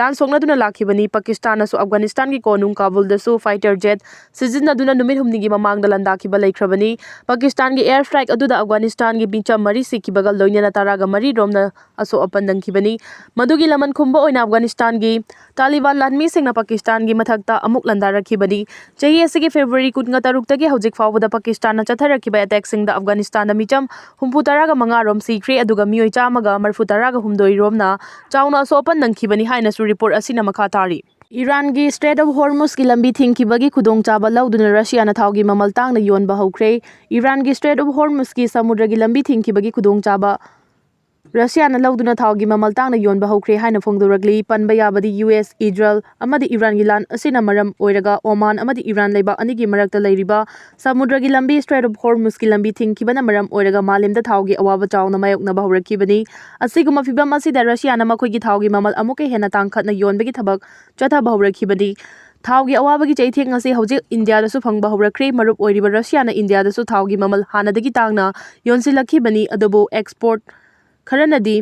ꯂꯥꯟ ꯁꯣꯛꯅꯗꯨꯅ ꯂꯥꯛꯈꯤꯕꯅꯤ꯫ ꯄꯥꯀꯤꯁꯇꯥꯟꯅꯁꯨ ꯑꯐꯒꯥꯅꯤꯁꯇꯥꯟꯒꯤ ꯀꯣꯅꯨꯡ ꯀꯥꯕꯨꯜꯗꯁꯨ fighter jet ꯁꯤꯖꯤꯟꯅꯗꯨꯅ ꯅꯨꯃꯤꯠ ꯍꯨꯝꯅꯤꯒꯤ ꯃꯃꯥꯡꯗ ꯂꯥꯟꯗꯥꯈꯤꯕ ꯂꯩꯈ꯭ꯔꯕꯅꯤ꯫ ꯄꯥꯀꯤꯁꯇꯥꯟꯒꯤ air strike ꯑꯗꯨꯗ ꯑꯐꯒꯥꯅꯤꯁꯇꯥꯟꯒꯤ ꯃꯤꯆꯝ ꯃꯔꯤ ꯁꯤꯈꯤꯕꯒ ꯂꯣꯏꯅꯅ ꯇꯔꯥꯒ ꯃꯔꯤ ꯔꯣꯝꯅ ꯑꯁꯣꯛ ꯑꯄꯟ ꯅꯪꯈꯤꯕꯅꯤ꯫ ꯃꯗꯨꯒꯤ ꯂꯃꯟ ꯈꯨꯝꯕ ꯑꯣꯏꯅ ꯑꯐꯒꯥꯅꯤꯁꯇꯥꯟꯒꯤ ꯇꯥꯂꯤꯕꯥꯟ ꯂꯥꯟꯃꯤꯁꯤꯡꯅ ꯄꯥꯀꯤꯁꯇꯥꯟꯒꯤ ꯃꯊꯛꯇ ꯑꯃꯨꯛ ꯂꯥꯟꯗꯥꯔꯛꯈꯤꯕꯅꯤ꯫ ꯆꯍꯤ ꯑꯁꯤꯒꯤ February ꯀꯨꯟꯒ ꯇꯔꯨꯛꯇꯒꯤ ꯍꯧꯖꯤꯛ ꯐꯥꯎꯕꯗ ꯄꯥꯀꯤꯁꯇꯥꯟꯅ ꯆꯠꯊꯔꯛꯈꯤꯕ attackꯁꯤꯡꯗ ꯑꯐꯒꯥꯅꯤꯁꯇꯥꯟꯗ ꯃꯤꯆꯝ ꯍꯨꯝꯐꯨ ꯇꯔꯥꯒ ꯃꯉꯥ ꯔꯣꯝ ꯁꯤꯈ꯭ꯔꯦ, ꯑꯗꯨꯒ ꯃꯤꯑꯣꯏ ꯆꯥꯝꯃꯒ ꯃꯔꯤꯐꯨ ꯇꯔꯥꯒ ꯍꯨꯝꯗꯣꯏ ꯔꯣꯝꯅ ꯆꯥꯎꯅ ꯑꯁꯣꯛ ꯑꯄꯟ ꯅꯪꯈꯤꯕꯅꯤ ꯍꯥꯏꯅꯁꯨ report ꯑꯁꯤꯅ ꯃꯈꯥ ꯇꯥꯔꯤ꯫ ꯏꯔꯥꯟꯒꯤ Strait of Hormuzꯀꯤ ꯂꯝꯕꯤ ꯊꯤꯡꯈꯤꯕꯒꯤ ꯈꯨꯗꯣꯡꯆꯥꯕ ꯂꯧꯗꯨꯅ ꯔꯁꯤꯌꯥꯅ ꯊꯥꯎꯒꯤ ꯃꯃꯜ ꯇꯥꯡꯅ ꯌꯣꯟꯕ ꯍꯧꯈ꯭ꯔꯦ꯫ ꯏꯔꯥꯟꯒꯤ Strait of Hormuzꯀꯤ ꯁꯃꯨꯗ꯭ꯔꯒꯤ ꯂꯝꯕꯤ ꯊꯤꯡꯈꯤꯕꯒꯤ ꯈꯨꯗꯣꯡꯆꯥꯕ ꯔꯁꯤꯌꯥꯅ ꯂꯧꯗꯨꯅ ꯊꯥꯎꯒꯤ ꯃꯃꯜ ꯇꯥꯡꯅ ꯌꯣꯟꯕ ꯍꯧꯈ꯭ꯔꯦ ꯍꯥꯏꯅ ꯐꯣꯡꯗꯣꯔꯛꯂꯤ꯫ ꯄꯟꯕ ꯌꯥꯕꯗꯤ ꯌꯨ ꯑꯦꯁ, ꯏꯖꯔꯦꯜ ꯑꯃꯗꯤ ꯏꯔꯥꯟꯒꯤ ꯂꯥꯟ ꯑꯁꯤꯅ ꯃꯔꯝ ꯑꯣꯏꯔꯒ ꯑꯣꯃꯥꯟ ꯑꯃꯗꯤ ꯏꯔꯥꯟ ꯂꯩꯕꯥꯛ ꯑꯅꯤꯒꯤ ꯃꯔꯛꯇ ꯂꯩꯔꯤꯕ ꯁꯃꯨꯗ꯭ꯔꯒꯤ ꯂꯝꯕꯤ Strait of Hormuzꯀꯤ ꯂꯝꯕꯤ ꯊꯤꯡꯈꯤꯕꯅ ꯃꯔꯝ ꯑꯣꯏꯔꯒ ꯃꯥꯂꯦꯝꯗ ꯊꯥꯎꯒꯤ ꯑꯋꯥꯕ ꯆꯥꯎꯅ ꯃꯥꯌꯣꯛꯅꯕ ꯍꯧꯔꯛꯈꯤꯕꯅꯤ꯫ ꯑꯁꯤꯒꯨꯝꯕ ꯐꯤꯚꯝ ꯑꯁꯤꯗ ꯔꯁꯤꯌꯥꯅ ꯃꯈꯣꯏꯒꯤ ꯊꯥꯎꯒꯤ ꯃꯃꯜ ꯑꯃꯨꯛꯀ ꯍꯦꯟꯅ ꯇꯥꯡꯈꯠꯅ ꯌꯣꯟꯕꯒꯤ ꯊꯕꯛ ꯆꯠꯊꯕ ꯍꯧꯔꯛꯈꯤꯕꯅꯤ꯫ ꯊꯥꯎꯒꯤ ꯑꯋꯥꯕꯒꯤ ꯆꯩꯊꯦꯡ ꯑꯁꯤ ꯍꯧꯖꯤꯛ ꯏꯟꯗꯤꯌꯥꯗꯁꯨ ꯐꯪꯕ ꯍꯧꯔꯛꯈ꯭ꯔꯦ꯫ ꯃꯔꯨꯞ ꯑꯣꯏꯔꯤꯕ ꯔꯁꯤꯌꯥꯅ ꯏꯟꯗꯤꯌꯥꯗꯁꯨ ꯊꯥꯎꯒꯤ ꯃꯃꯜ ꯍꯥꯟꯅꯗꯒꯤ ꯇꯥꯡꯅ ꯌꯣꯟꯁꯤꯜꯂꯛꯈꯤꯕꯅꯤ, ꯑꯗꯨꯕꯨ expert ꯈꯔꯅꯗꯤ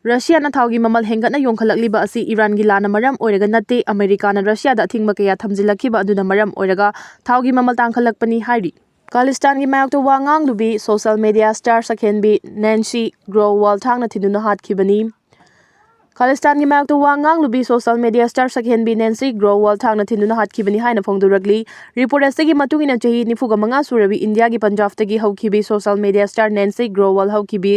ꯔꯁꯤꯌꯥꯅ ꯊꯥꯎꯒꯤ ꯃꯃꯜ ꯍꯦꯟꯒꯠꯅ ꯌꯣꯟꯈꯠꯂꯛꯂꯤꯕ ꯑꯁꯤ ꯏꯔꯥꯟꯒꯤ ꯂꯥꯟꯅ ꯃꯔꯝ ꯑꯣꯏꯔꯒ ꯅꯠꯇꯦ, ꯑꯃꯦꯔꯤꯀꯥꯅ ꯔꯁꯤꯌꯥꯗ ꯑꯊꯤꯡꯕ ꯀꯌꯥ ꯊꯝꯖꯤꯜꯂꯛꯈꯤꯕ ꯑꯗꯨꯅ ꯃꯔꯝ ꯑꯣꯏꯔꯒ ꯊꯥꯎꯒꯤ ꯃꯃꯜ ꯇꯥꯡꯈꯠꯂꯛꯄꯅꯤ ꯍꯥꯏꯔꯤ꯫ ꯈꯥꯂꯤꯁꯇꯥꯟꯒꯤ ꯃꯥꯌꯣꯛꯇ ꯋꯥ ꯉꯥꯡꯂꯨꯕꯤ social media star ꯁꯛꯍꯦꯟꯕꯤ ꯅꯦꯟꯁꯤ ꯒ꯭ꯔꯣꯋꯥꯜ ꯊꯥꯡꯅ ꯊꯤꯟꯗꯨꯅ ꯍꯥꯠꯈꯤꯕꯅꯤ꯫ ꯈꯥꯂꯤꯁꯇꯥꯟꯒꯤ ꯃꯥꯌꯣꯛꯇ ꯋꯥ ꯉꯥꯡꯂꯨꯕꯤ social media star ꯁꯛꯍꯦꯟꯕꯤ ꯅꯦꯟꯁꯤ ꯒ꯭ꯔꯣꯋꯥꯜ ꯊꯥꯡꯅ ꯊꯤꯟꯗꯨꯅ ꯍꯥꯠꯈꯤꯕꯅꯤ ꯍꯥꯏꯅ ꯐꯣꯡꯗꯣꯔꯛꯂꯤ꯫ Report ꯑꯁꯤꯒꯤ ꯃꯇꯨꯡ ꯏꯟꯅ ꯆꯍꯤ ꯅꯤꯐꯨꯒ ꯃꯉꯥ ꯁꯨꯔꯕꯤ ꯏꯟꯗꯤꯌꯥꯒꯤ ꯄꯟꯖꯥꯕꯇꯒꯤ ꯍꯧꯈꯤꯕꯤ social media star ꯅꯦꯟꯁꯤ ꯒ꯭ꯔꯣꯋꯥꯜ ꯍꯧꯈꯤꯕꯤ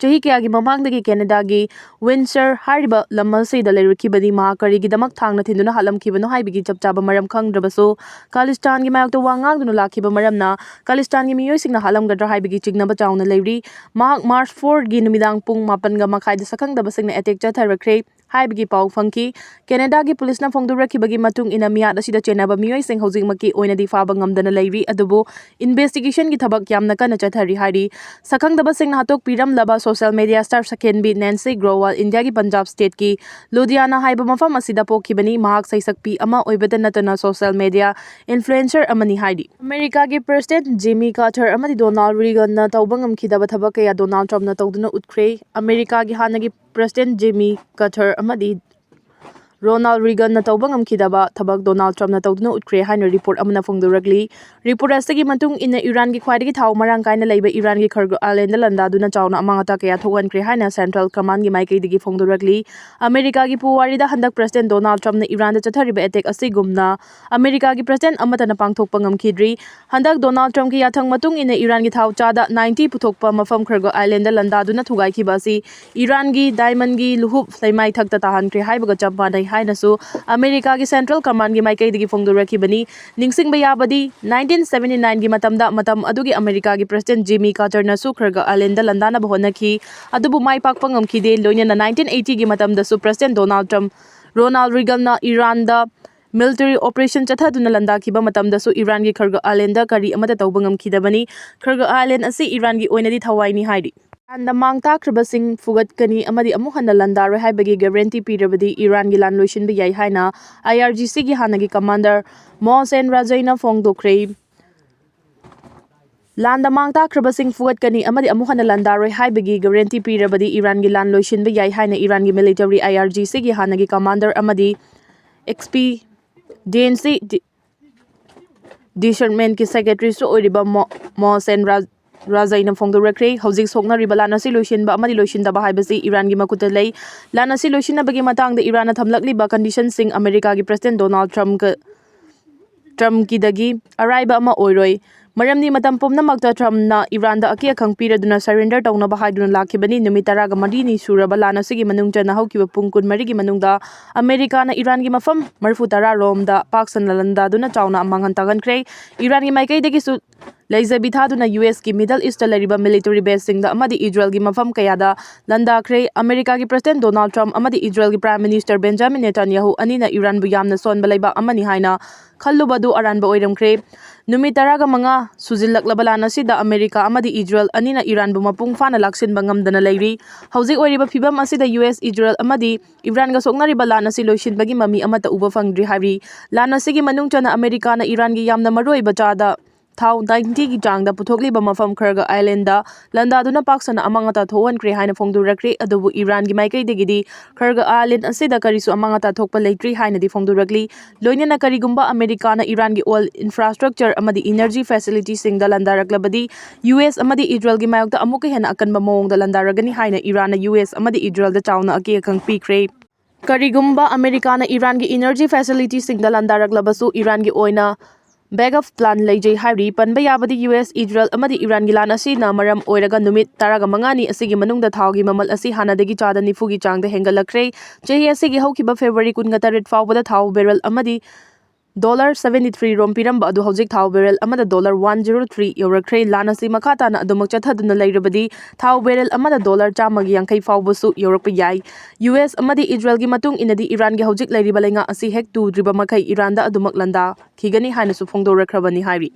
ꯆꯍꯤ ꯀꯌꯥꯒꯤ ꯃꯃꯥꯡꯗꯒꯤ ꯀꯦꯅꯦꯗꯥꯒꯤ ꯋꯤꯟꯁꯔ ꯍꯥꯏꯔꯤꯕ ꯂꯝ ꯑꯁꯤꯗ ꯂꯩꯔꯛꯈꯤꯕꯅꯤ꯫ ꯃꯍꯥꯛ ꯀꯔꯤꯒꯤꯗꯃꯛ ꯊꯥꯡꯅ ꯊꯤꯟꯗꯨꯅ ꯍꯥꯠꯂꯝꯈꯤꯕꯅꯣ ꯍꯥꯏꯕꯒꯤ ꯆꯞ ꯆꯥꯕ ꯃꯔꯝ ꯈꯪꯗ꯭ꯔꯕꯁꯨ, ꯈꯥꯂꯤꯁꯇꯥꯟꯒꯤ ꯃꯥꯌꯣꯛꯇ ꯋꯥ ꯉꯥꯡꯗꯨꯅ ꯂꯥꯛꯈꯤꯕ ꯃꯔꯝꯅ ꯈꯥꯂꯤꯁꯇꯥꯟꯒꯤ ꯃꯤꯑꯣꯏꯁꯤꯡꯅ ꯍꯥꯠꯂꯝꯒꯗ꯭ꯔꯥ ꯍꯥꯏꯕꯒꯤ ꯆꯤꯡꯅꯕ ꯆꯥꯎꯅ ꯂꯩꯔꯤ꯫ ꯃꯍꯥꯛ March fourꯒꯤ ꯅꯨꯃꯤꯗꯥꯡ ꯄꯨꯡ ꯃꯥꯄꯟꯒ ꯃꯈꯥꯏꯗ ꯁꯛꯈꯪꯗꯕꯁꯤꯡꯅ attack ꯆꯠꯊꯔꯛꯈ꯭ꯔꯦ ꯍꯥꯏꯕꯒꯤ ꯄꯥꯎ ꯐꯪꯈꯤ꯫ ꯀꯦꯅꯦꯗꯥꯒꯤ ꯄꯨꯂꯤꯁꯅ ꯐꯣꯡꯗꯣꯔꯛꯈꯤꯕꯒꯤ ꯃꯇꯨꯡ ꯏꯟꯅ, ꯃꯤꯍꯥꯠ ꯑꯁꯤꯗ ꯆꯦꯟꯅꯕ ꯃꯤꯑꯣꯏꯁꯤꯡ ꯍꯧꯖꯤꯛꯃꯛꯀꯤ ꯑꯣꯏꯅꯗꯤ ꯐꯥꯕ ꯉꯝꯗꯅ ꯂꯩꯔꯤ, ꯑꯗꯨꯕꯨ investigationꯒꯤ ꯊꯕꯛ ꯌꯥꯝꯅ ꯀꯟꯅ ꯆꯠꯊꯔꯤ ꯍꯥꯏꯔꯤ꯫ ꯁꯛꯈꯪꯗꯕꯁꯤꯡꯅ ꯍꯥꯠꯇꯣꯛꯄꯤꯔꯝꯂꯕ ꯁꯣꯁꯤꯌꯦꯜ ꯃꯦꯗꯤꯌꯥ ꯁ꯭ꯇꯥꯔ ꯁꯀꯦꯟꯕꯤ ꯅꯦꯟꯁꯤ ꯒ꯭ꯔꯣꯋꯥꯜ ꯏꯟꯗꯤꯌꯥꯒꯤ ꯄꯟꯖꯥꯕ ꯁ꯭ꯇꯦꯠꯀꯤ ꯂꯨꯙꯤꯌꯥꯅꯥ ꯍꯥꯏꯕ ꯃꯐꯝ ꯑꯁꯤꯗ ꯄꯣꯛꯈꯤꯕꯅꯤ꯫ ꯃꯍꯥꯛ ꯁꯩꯁꯛꯄꯤ ꯑꯃ ꯑꯣꯏꯕꯇ ꯅꯠꯇꯅ ꯁꯣꯁꯤꯌꯦꯜ ꯃꯦꯗꯤꯌꯥ ꯏꯟꯐ꯭ꯂꯨꯑꯦꯟꯁꯔ ꯑꯃꯅꯤ ꯍꯥꯏꯔꯤ꯫ ꯑꯃꯦꯔꯤꯀꯥꯒꯤ ꯄ꯭ꯔꯦꯁꯤꯗꯦꯟꯠ ꯖꯤꯃꯤ ꯀꯥꯔꯇꯔ ꯑꯃꯗꯤ ꯗꯣꯅꯥꯜꯗ ꯔꯤꯒꯟꯅ ꯇꯧꯕ ꯉꯝꯈꯤꯗꯕ ꯊꯕꯛ ꯀꯌꯥ ꯗꯣꯅꯥꯜꯗ ꯇ꯭ꯔꯝꯞꯅ ꯇꯧꯗꯨꯅ ꯎꯠꯈ꯭ꯔꯦ꯫ ꯑꯃꯦꯔꯤꯀꯥꯒꯤ ꯍꯥꯟꯅꯒꯤ ꯄ꯭ꯔꯦꯁꯤꯗꯦꯟꯠ ꯖꯤꯃꯤ ꯀꯥꯔꯇꯔ ꯑꯃꯗꯤ ꯔꯣꯅꯥꯜꯗ ꯔꯤꯒꯟꯅ ꯇꯧꯕ ꯉꯝꯈꯤꯗꯕ ꯊꯕꯛ ꯗꯣꯅꯥꯜꯗ ꯇ꯭ꯔꯝꯞꯅ ꯇꯧꯗꯨꯅ ꯎꯠꯈ꯭ꯔꯦ ꯍꯥꯏꯅ ꯔꯤꯄꯣꯔꯠ ꯑꯃꯅ ꯐꯣꯡꯗꯣꯔꯛꯂꯤ꯫ ꯔꯤꯄꯣꯔꯠ ꯑꯁꯤꯒꯤ ꯃꯇꯨꯡ ꯏꯟꯅ, ꯏꯔꯥꯟꯒꯤ ꯈ꯭ꯋꯥꯏꯗꯒꯤ ꯊꯥꯎ ꯃꯔꯥꯡ ꯀꯥꯏꯅ ꯂꯩꯕ ꯏꯔꯥꯟꯒꯤ ꯈꯔꯒ ꯑꯥꯏꯂꯦꯟꯗ ꯂꯥꯟꯗꯥꯗꯨꯅ ꯆꯥꯎꯅ ꯑꯃꯥꯡ ꯑꯇꯥ ꯀꯌꯥ ꯊꯣꯛꯍꯟꯈ꯭ꯔꯦ ꯍꯥꯏꯅ ꯁꯦꯟꯇ꯭ꯔꯦꯜ ꯀꯃꯥꯟꯒꯤ ꯃꯥꯏꯀꯩꯗꯒꯤ ꯐꯣꯡꯗꯣꯔꯛꯂꯤ꯫ ꯑꯃꯦꯔꯤꯀꯥꯒꯤ ꯄꯨꯋꯥꯔꯤꯗ ꯍꯟꯗꯛ ꯄ꯭ꯔꯦꯁꯤꯗꯦꯟꯠ ꯗꯣꯅꯥꯜꯗ ꯇ꯭ꯔꯝꯞꯅ ꯏꯔꯥꯟꯗ ꯆꯠꯊꯔꯤꯕ ꯑꯦꯇꯦꯛ ꯑꯁꯤꯒꯨꯝꯅ ꯑꯃꯦꯔꯤꯀꯥꯒꯤ ꯄ꯭ꯔꯦꯁꯤꯗꯦꯟꯠ ꯑꯃꯠꯇꯅ ꯄꯥꯡꯊꯣꯛꯄ ꯉꯝꯈꯤꯗ꯭ꯔꯤ꯫ ꯍꯟꯗꯛ ꯗꯣꯅꯥꯜꯗ ꯇ꯭ꯔꯝꯞꯀꯤ ꯌꯥꯊꯪ ꯃꯇꯨꯡ ꯏꯟꯅ ꯏꯔꯥꯟꯒꯤ ꯊꯥꯎ ꯆꯥꯗ ꯅꯥꯏꯟꯇꯤ ꯄꯨꯊꯣꯛꯄ ꯃꯐꯝ ꯈꯔꯒ ꯑꯥꯏꯂꯦꯟꯗ ꯂꯥꯟꯗꯥꯗꯨꯅ ꯊꯨꯒꯥꯏꯈꯤꯕ ꯑꯁꯤ ꯏꯔꯥꯟꯒꯤ ꯗꯥꯏꯃꯟꯒꯤ ꯂꯨꯍꯨꯞ ꯂꯩꯃꯥꯏ ꯊꯛꯇ ꯇꯥꯍꯟꯈ꯭ꯔꯦ ꯍꯥꯏꯕꯒ ꯆꯞ ꯃꯥꯟꯅꯩ ꯍꯥꯏꯅꯁꯨ ꯑꯃꯦꯔꯤꯀꯥꯒꯤ ꯁꯦꯟꯇ꯭ꯔꯦꯜ ꯀꯃꯥꯟꯒꯤ ꯃꯥꯏꯀꯩꯗꯒꯤ ꯐꯣꯡꯗꯣꯔꯛꯈꯤꯕꯅꯤ꯫ ꯅꯤꯡꯁꯤꯡꯕ ꯌꯥꯕꯗꯤ, ꯅꯥꯏꯟꯇꯤꯟ ꯁꯚꯦꯟꯇꯤ ꯅꯥꯏꯟꯒꯤ ꯃꯇꯝꯗ ꯃꯇꯝ ꯑꯗꯨꯒꯤ ꯑꯃꯦꯔꯤꯀꯥꯒꯤ ꯄ꯭ꯔꯦꯁꯤꯗꯦꯟꯠ ꯖꯤꯃꯤ ꯀꯥꯔꯇꯔꯅꯁꯨ ꯈꯔꯒ ꯑꯥꯏꯂꯦꯟꯗ ꯂꯥꯟꯗꯥꯅꯕ ꯍꯣꯠꯅꯈꯤ, ꯑꯗꯨꯕꯨ ꯃꯥꯏ ꯄꯥꯛꯄ ꯉꯝꯈꯤꯗꯦ꯫ ꯂꯣꯏꯅꯅ ꯅꯥꯏꯟꯇꯤꯟ ꯑꯩꯠꯇꯤꯒꯤ ꯃꯇꯝꯗꯁꯨ ꯄ꯭ꯔꯦꯁꯤꯗꯦꯟꯠ ꯗꯣꯅꯥꯜꯗ ꯇ꯭ꯔꯝꯞ, ꯔꯣꯅꯥꯜꯗ ꯔꯤꯒꯟꯅ ꯏꯔꯥꯟꯗ ꯃꯤꯂꯤꯇꯔꯤ ꯑꯣꯄꯔꯦꯁꯟ ꯆꯠꯊꯗꯨꯅ ꯂꯥꯟꯗꯥꯈꯤꯕ ꯃꯇꯝꯗꯁꯨ ꯏꯔꯥꯟꯒꯤ ꯈꯔꯒ ꯑꯥꯏꯂꯦꯟꯗ ꯀꯔꯤ ꯑꯃꯠꯇ ꯇꯧꯕ ꯉꯝꯈꯤꯗꯕꯅꯤ꯫ ꯈꯔꯒ ꯑꯥꯏꯂꯦꯟꯗ ꯑꯁꯤ ꯏꯔꯥꯟꯒꯤ ꯑꯣꯏꯅꯗꯤ ꯊꯋꯥꯏꯅꯤ ꯍꯥꯏꯔꯤ꯫ ꯏꯔꯥꯟꯗ ꯃꯥꯡ ꯇꯥꯛꯈ꯭ꯔꯕꯁꯤꯡ ꯐꯨꯒꯠꯀꯅꯤ ꯑꯃꯗꯤ ꯑꯃꯨꯛ ꯍꯟꯅ ꯂꯥꯟꯗꯥꯔꯣꯏ ꯍꯥꯏꯕꯒꯤ ꯒꯥꯔꯦꯟꯇꯤ ꯄꯤꯔꯕꯗꯤ ꯏꯔꯥꯟꯒꯤ ꯂꯥꯟ ꯂꯣꯏꯁꯤꯟꯕ ꯌꯥꯏ ꯍꯥꯏꯅ ꯑꯥꯏ ꯑꯥꯔ ꯖꯤ ꯁꯤꯒꯤ ꯍꯥꯟꯅꯒꯤ ꯀꯃꯥꯟꯗꯔ ꯃꯣꯍꯁꯦꯟ ꯔꯥꯖꯩꯅ ꯐꯣꯡꯗꯣꯛꯈ꯭ꯔꯦ꯫ ꯂꯥꯟꯗ ꯃꯥꯡ ꯇꯥꯛꯈ꯭ꯔꯕꯁꯤꯡ ꯐꯨꯒꯠꯀꯅꯤ ꯑꯃꯗꯤ ꯑꯃꯨꯛ ꯍꯟꯅ ꯂꯥꯟꯗꯥꯔꯣꯏ ꯍꯥꯏꯕꯒꯤ ꯒꯥꯔꯦꯟꯇꯤ ꯄꯤꯔꯕꯗꯤ ꯏꯔꯥꯟꯒꯤ ꯂꯥꯟ ꯂꯣꯏꯁꯤꯟꯕ ꯌꯥꯏ ꯍꯥꯏꯅ ꯏꯔꯥꯟꯒꯤ ꯃꯤꯂꯤꯇꯔꯤ ꯑꯥꯏ ꯑꯥꯔ ꯖꯤ ꯁꯤꯒꯤ ꯍꯥꯟꯅꯒꯤ ꯀꯃꯥꯟꯗꯔ ꯑꯃꯗꯤ ꯑꯦꯛꯁꯄꯤꯗꯤꯌꯦꯟꯁꯤ ꯗꯤ-, ꯗꯤꯁꯔꯃꯦꯟꯒꯤ ꯁꯦꯀ꯭ꯔꯦꯇꯔꯤꯁꯨ ꯑꯣꯏꯔꯤꯕ ꯃꯣ-, ꯃꯣꯍꯁꯦꯟ ꯔꯥ-, ꯔꯥꯖꯩꯅ ꯐꯣꯡꯗꯣꯔꯛꯈ꯭ꯔꯦ꯫ ꯍꯧꯖꯤꯛ ꯁꯣꯛꯅꯔꯤꯕ ꯂꯥꯟ ꯑꯁꯤ ꯂꯣꯏꯁꯤꯟꯕ ꯑꯃꯗꯤ ꯂꯣꯏꯁꯤꯟꯗꯕ ꯍꯥꯏꯕꯁꯤ ꯏꯔꯥꯟꯒꯤ ꯃꯈꯨꯠꯇ ꯂꯩ꯫ ꯂꯥꯟ ꯑꯁꯤ ꯂꯣꯏꯁꯤꯟꯅꯕꯒꯤ ꯃꯇꯥꯡꯗ ꯏꯔꯥꯟꯅ ꯊꯝꯂꯛꯂꯤꯕ ꯀꯟꯗꯤꯁꯟꯁꯤꯡ ꯑꯃꯦꯔꯤꯀꯥꯒꯤ ꯄ꯭ꯔꯦꯁꯤꯗꯦꯟꯠ ꯗꯣꯅꯥꯜꯗ ꯇ꯭ꯔꯝꯞꯀ-, ꯇ꯭ꯔꯝꯞꯀꯤꯗꯒꯤ ꯑꯔꯥꯏꯕ ꯑꯃ ꯑꯣꯏꯔꯣꯏ꯫ ꯃꯔꯝꯗꯤ ꯃꯇꯝ ꯄꯨꯝꯅꯃꯛꯇ ꯇ꯭ꯔꯝꯞꯅ ꯏꯔꯥꯟꯗ ꯑꯀꯤ ꯑꯈꯪ ꯄꯤꯔꯗꯨꯅ ꯁꯔꯦꯟꯗꯔ ꯇꯧꯅꯕ ꯍꯥꯏꯗꯨꯅ ꯂꯥꯛꯈꯤꯕꯅꯤ꯫ ꯅꯨꯃꯤꯠ ꯇꯔꯥꯒ ꯃꯔꯤꯅꯤ ꯁꯨꯔꯕ ꯂꯥꯟ ꯑꯁꯤꯒꯤ ꯃꯅꯨꯡ ꯆꯟꯅ ꯍꯧꯈꯤꯕ ꯄꯨꯡ ꯀꯨꯟꯃꯔꯤꯒꯤ ꯃꯅꯨꯡꯗ ꯑꯃꯦꯔꯤꯀꯥꯅ ꯏꯔꯥꯟꯒꯤ ꯃꯐꯝ ꯃꯔꯤꯐꯨ ꯇꯔꯥ ꯔꯣꯝꯗ ꯄꯥꯛ ꯁꯟꯅ ꯂꯥꯟꯗꯥꯗꯨꯅ ꯆꯥꯎꯅ ꯑꯃꯥꯡ ꯇꯥꯛꯍꯟꯈ꯭ꯔꯦ꯫ ꯏꯔꯥꯟꯒꯤ ꯃꯥꯏꯀꯩꯗꯒꯤꯁꯨ ꯂꯩꯖꯕꯤ ꯊꯥꯗꯨꯅ ꯌꯨ ꯑꯦꯁꯀꯤ ꯃꯤꯗꯜ ꯏꯁꯇ ꯂꯩꯔꯤꯕ ꯃꯤꯂꯤꯇꯔꯤ ꯕꯦꯁꯁꯤꯡꯗ ꯑꯃꯗꯤ ꯏꯖꯔꯦꯜꯒꯤ ꯃꯐꯝ ꯀꯌꯥꯗ ꯂꯥꯟꯗꯥꯈ꯭ꯔꯦ꯫ ꯑꯃꯦꯔꯤꯀꯥꯒꯤ ꯄ꯭ꯔꯦꯁꯤꯗꯦꯟꯠ ꯗꯣꯅꯥꯜꯗ ꯇ꯭ꯔꯝꯞ ꯑꯃꯗꯤ ꯏꯖꯔꯦꯜꯒꯤ ꯄ꯭ꯔꯥꯏꯝ ꯃꯤꯅꯤꯁꯇꯔ ꯕꯦꯟꯖꯥꯃꯤꯟ ꯅꯦꯇꯥꯟꯌꯥꯍꯨ ꯑꯅꯤꯅ ꯏꯔꯥꯟꯕꯨ ꯌꯥꯝꯅ ꯁꯣꯟꯕ ꯂꯩꯕꯥꯛ ꯑꯃꯅꯤ ꯍꯥꯏꯅ ꯈꯜꯂꯨꯕꯗꯨ ꯑꯔꯥꯟꯕ ꯑꯣꯏꯔꯝꯈ꯭ꯔꯦ꯫ ꯅꯨꯃꯤꯠ ꯇꯔꯥꯒ ꯃꯉꯥ ꯁꯨꯖꯤꯜꯂꯛꯂꯕ ꯂꯥꯟ ꯑꯁꯤꯗ ꯑꯃꯦꯔꯤꯀꯥ ꯑꯃꯗꯤ ꯏꯖꯔꯦꯜ ꯑꯅꯤꯅ ꯏꯔꯥꯟꯕꯨ ꯃꯄꯨꯡ ꯐꯥꯅ ꯂꯥꯛꯁꯤꯟꯕ ꯉꯝꯗꯅ ꯂꯩꯔꯤ꯫ ꯍꯧꯖꯤꯛ ꯑꯣꯏꯔꯤꯕ ꯐꯤꯕꯝ ꯑꯁꯤꯗ ꯌꯨ ꯑꯦꯁ, ꯏꯖꯔꯦꯜ ꯑꯃꯗꯤ ꯏꯔꯥꯟꯒ ꯁꯣꯛꯅꯔꯤꯕ ꯂꯥꯟ ꯑꯁꯤ ꯂꯣꯏꯁꯤꯟꯕꯒꯤ ꯃꯃꯤ ꯑꯃꯠꯇ ꯎꯕ ꯐꯪꯗ꯭ꯔꯤ ꯍꯥꯏꯔꯤ꯫ ꯂꯥꯟ ꯑꯁꯤꯒꯤ ꯃꯅꯨꯡ ꯆꯟꯅ ꯑꯃꯦꯔꯤꯀꯥꯅ ꯏꯔꯥꯟꯒꯤ ꯌꯥꯝꯅ ꯃꯔꯨꯑꯣꯏꯕ ꯆꯥꯗ ꯊꯥꯎ ꯅꯥꯏꯟꯇꯤꯒꯤ ꯆꯥꯡꯗ ꯄꯨꯊꯣꯛꯂꯤꯕ ꯃꯐꯝ ꯈꯔꯒ ꯑꯥꯏꯂꯦꯟꯗ ꯂꯥꯟꯗꯥꯗꯨꯅ ꯄꯥꯛ ꯁꯟꯅ ꯑꯃꯥꯡ ꯑꯇꯥ ꯊꯣꯛꯍꯟꯈ꯭ꯔꯦ ꯍꯥꯏꯅ ꯐꯣꯡꯗꯣꯔꯛꯈ꯭ꯔꯦ꯫ ꯑꯗꯨꯕꯨ ꯏꯔꯥꯟꯒꯤ ꯃꯥꯏꯀꯩꯗꯒꯤꯗꯤ ꯈꯔꯒ ꯑꯥꯏꯂꯦꯟ ꯑꯁꯤꯗ ꯀꯔꯤꯁꯨ ꯑꯃꯥꯡ ꯑꯇꯥ ꯊꯣꯛꯄ ꯂꯩꯇ꯭ꯔꯤ ꯍꯥꯏꯅꯗꯤ ꯐꯣꯡꯗꯣꯔꯛꯂꯤ꯫ ꯂꯣꯏꯅꯅ ꯀꯔꯤꯒꯨꯝꯕ ꯑꯃꯦꯔꯤꯀꯥꯅ ꯏꯔꯥꯟꯒꯤ ꯑꯣꯏꯜ ꯏꯟꯐ꯭ꯔꯥꯁ꯭ꯇ꯭ꯔꯛꯆꯔ ꯑꯃꯗꯤ ꯏꯅꯔꯖꯤ ꯐꯦꯁꯤꯂꯤꯇꯤꯁꯤꯡꯗ ꯂꯥꯟꯗꯥꯔꯛꯂꯕꯗꯤ ꯌꯨ ꯑꯦꯁ ꯑꯃꯗꯤ ꯏꯖꯔꯦꯜꯒꯤ ꯃꯥꯌꯣꯛꯇ ꯑꯃꯨꯛꯀ ꯍꯦꯟꯅ ꯑꯀꯟꯕ ꯃꯑꯣꯡꯗ ꯂꯥꯟꯗꯥꯔꯒꯅꯤ ꯍꯥꯏꯅ ꯏꯔꯥꯟꯅ ꯌꯨ ꯑꯦꯁ ꯑꯃꯗꯤ ꯏꯖꯔꯦꯜꯗ ꯆꯥꯎꯅ ꯑꯀꯤ ꯑꯈꯪ ꯄꯤꯈ꯭ꯔꯦ꯫ ꯀꯔꯤꯒꯨꯝꯕ ꯑꯃꯦꯔꯤꯀꯥꯅ ꯏꯔꯥꯟꯒꯤ ꯏꯅꯔꯖꯤ ꯐꯦꯁꯤꯂꯤꯇꯤꯁꯤꯡꯗ ꯂꯥꯟꯗꯥꯔꯛꯂꯕꯁꯨ ꯏꯔꯥꯟꯒꯤ ꯑꯣꯏꯅ ꯕꯦꯛꯑꯞ ꯄ꯭ꯂꯥꯟ ꯂꯩꯖꯩ ꯍꯥꯏꯔꯤ꯫ ꯄꯟꯕ ꯌꯥꯕꯗꯤ ꯌꯨ ꯑꯦꯁ, ꯏꯖꯔꯦꯜ ꯑꯃꯗꯤ ꯏꯔꯥꯟꯒꯤ ꯂꯥꯟ ꯑꯁꯤꯅ ꯃꯔꯝ ꯑꯣꯏꯔꯒ ꯅꯨꯃꯤꯠ ꯇꯔꯥꯒ ꯃꯉꯥꯅꯤ ꯑꯁꯤꯒꯤ ꯃꯅꯨꯡꯗ ꯊꯥꯎꯒꯤ ꯃꯃꯜ ꯑꯁꯤ ꯍꯥꯟꯅꯗꯒꯤ ꯆꯥꯗ ꯅꯤꯐꯨꯒꯤ ꯆꯥꯡꯗ ꯍꯦꯟꯒꯠꯂꯛꯈ꯭ꯔꯦ꯫ ꯆꯍꯤ ꯑꯁꯤꯒꯤ ꯍꯧꯈꯤꯕ ꯐꯦꯕ꯭ꯔꯨꯋꯥꯔꯤ ꯀꯨꯟꯒ ꯇꯔꯦꯠ ꯐꯥꯎꯕꯗ ꯊꯥꯎ ꯕꯦꯔꯦꯜ ꯑꯃꯗꯤ ꯗꯣꯂꯔ ꯁꯚꯦꯟꯇꯤ ꯊ꯭ꯔꯤ ꯔꯣꯝ ꯄꯤꯔꯝꯕ ꯑꯗꯨ ꯍꯧꯖꯤꯛ ꯊꯥꯎ ꯕꯦꯔꯦꯜ ꯑꯃꯗ ꯗꯣꯂꯔ ꯋꯥꯟ ꯖꯤꯔꯣ ꯊ꯭ꯔꯤ ꯌꯧꯔꯛꯈ꯭ꯔꯦ꯫ ꯂꯥꯟ ꯑꯁꯤ ꯃꯈꯥ ꯇꯥꯅ ꯑꯗꯨꯃꯛ ꯆꯠꯊꯗꯨꯅ ꯂꯩꯔꯕꯗꯤ ꯊꯥꯎ ꯕꯦꯔꯦꯜ ꯑꯃꯗ ꯗꯣꯂꯔ ꯆꯥꯝꯃꯒ ꯌꯥꯡꯈꯩ ꯐꯥꯎꯕꯁꯨ ꯌꯧꯔꯛꯄ ꯌꯥꯏ꯫ ꯌꯨ ꯑꯦꯁ ꯑꯃꯗꯤ ꯏꯖꯔꯦꯜꯒꯤ ꯃꯇꯨꯡ ꯏꯟꯅꯗꯤ ꯏꯔꯥꯟꯒꯤ ꯍꯧꯖꯤꯛ ꯂꯩꯔꯤꯕ ꯂꯩꯉꯥꯛ ꯑꯁꯤ ꯍꯦꯛ ꯇꯨꯗ꯭ꯔꯤꯕ ꯃꯈꯩ ꯏꯔꯥꯟꯗ ꯑꯗꯨꯃꯛ ꯂꯥꯟꯗꯥꯈꯤꯒꯅꯤ ꯍꯥꯏꯅꯁꯨ ꯐꯣꯡꯗꯣꯔꯛꯈ꯭ꯔꯕꯅꯤ ꯍꯥꯏꯔꯤ꯫